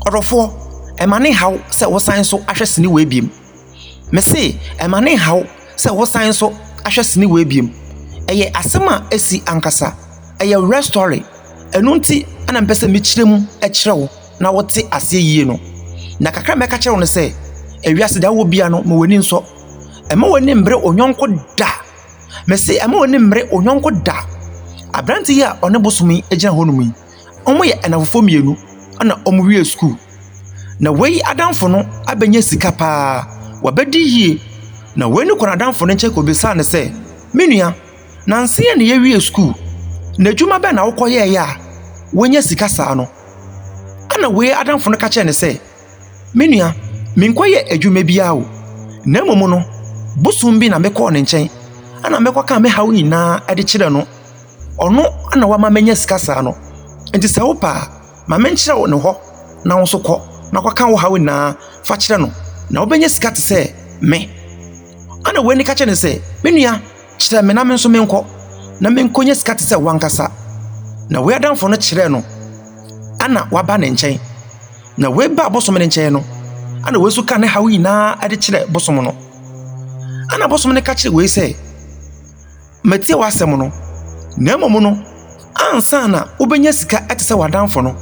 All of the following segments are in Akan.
Ɔdɔfoɔ, ɛma ne nhaw sɛ wosan so ahwɛ sini wei biem. Mese, ɛma ne nhaw sɛ wosan so ahwɛ sini wei biem. Ɛyɛ asɛm a asi ankasa. Ɛyɛ real story. Ɛno nti na mepɛ sɛ mekyerɛ mu kyerɛ wo na wote aseɛ yie no. Na kakra a mɛka kyerɛ wo no sɛ, ewiase deɛ wowɔ bia no, ma w'ani nsɔ. Ɛma w'ani mmere wo yɔnko da. Mese ɛma w'ani mmere wo yɔnko da. Aberante yi a ɔne bosom yi gyina hɔnom yi, wɔyɛ nnamfofoɔ mmienu na wɔwie sukuu. Na wei adamfo no abɛnya sika paa, wabɛdi yie. Na wei no kɔ n'adamfo no nkyɛn kɔbisaa no sɛ, me nua, nansa yi na yɛwie sukuu, na adwuma bɛn na wokɔyɛeɛ a woanya sika saa no? Ɛna wei adamfo no ka kyerɛɛ no sɛ, me nua, menkɔyɛ adwuma biara o, na mmom no, bosom bi na mekɔɔ ne nkyɛn, ɛna mekɔkaa me haw nyinaa de kyerɛɛ no. Ɔno na wama manya sika saa no. Nti sɛ wopɛ a, ma menkyerɛ wo ne hɔ na wo nso kɔ na kɔka wo haw nyinaa fa kyerɛ no, na wobɛnya sika te sɛ me. Ɛna wei ka kyerɛ no sɛ, me nua, kyerɛ me na me nso menkɔ, na menkɔnya sika te sɛ wankasa. Na wei adamfo no kyerɛɛ no, ɛna waba ne nkyɛn. Na wei baa bosom no nkyɛn no, ɛna wei nso ka ne haw nyinaa de kyerɛ bosom no. Ɛna bosom no ka kyerɛ wei sɛ, matie w'asɛm no, na mmom no, ansa na wobɛnya sika te sɛ w'adamfo no,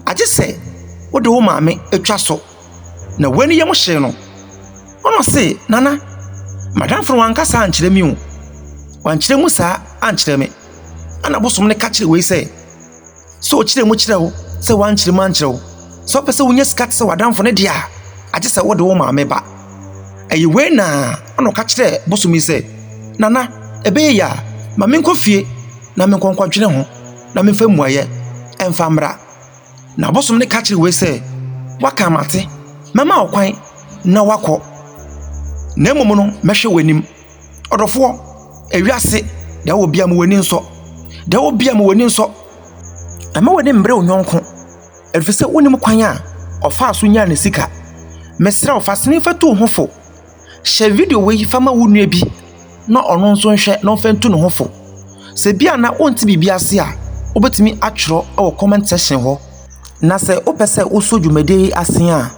agye sɛ wode wo maame atwa so. Na wei no yam hyee no. Ɔna ɔse, Nana, m'adamfo no wanka saa ankyerɛ me o. Wankyerɛ mu saa ankyerɛ me. Ɛna bosom no ka kyerɛ wei sɛ, sɛ ɔkyerɛ mu kyerɛ wo, sɛ wankyerɛ mu ankyerɛ wo, sɛ wopɛ sɛ wonya sika te sɛ w'adamfo no deɛ a, agye sɛ wode wo maame ba. Ɛyɛ wei na ɛna ɔka kyerɛɛ bosom yi sɛ, Nana, ɛbɛyɛ yie a, ma menkɔ fie na menkɔ nkɔdwene ho na memfa mmuaeɛ ɛmfa mmra. Na bosom no ka kyerɛɛ wei sɛ, Woaka mate, mɛma wo kwan na woakɔ, na mmom no, mɛhwɛ w'anim. Ɔdɔfoɔ, ewiase, deɛ wowɔ biara ma w'ani nsɔ. Deɛ wowɔ biara ma w'ani nsɔ. Ɛmma w'ani mmere wo yɔnko, ɛfiri sɛ wonnim kwan a ɔfaa so nyaa ne sika. Mesrɛ wo, fa sene fa tu wo ho fo. Hyɛ video wei fa ma wo nua bi na ɔno nso nhwɛ na ɔmfa ntu ne ho fo. Sɛ bi a na wonte biribi ase a, wobɛtumi atwerɛ wɔ comment section hɔ. Na sɛ wopɛ sɛ wosɔ dwumadie yi ase a,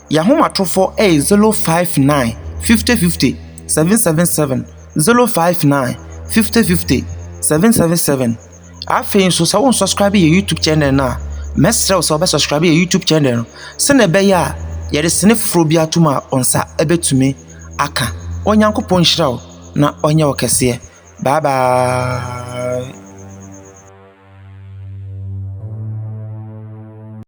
yɛn ahomatrofoɔ yɛ 059 50 50 777, 059 50 50 777. Afei nso sɛ wo nsubscribe yɛ YouTube channel no a, mɛsrɛ wo sɛ wobɛ subscribe yɛ YouTube channel no sɛnea ɛbɛyɛ a yɛde sene foforɔ bi atom a wo nsa bɛtumi aka. Onyankopɔn nhyira wo na ɔnyɛ wo kɛseɛ. Bye bye.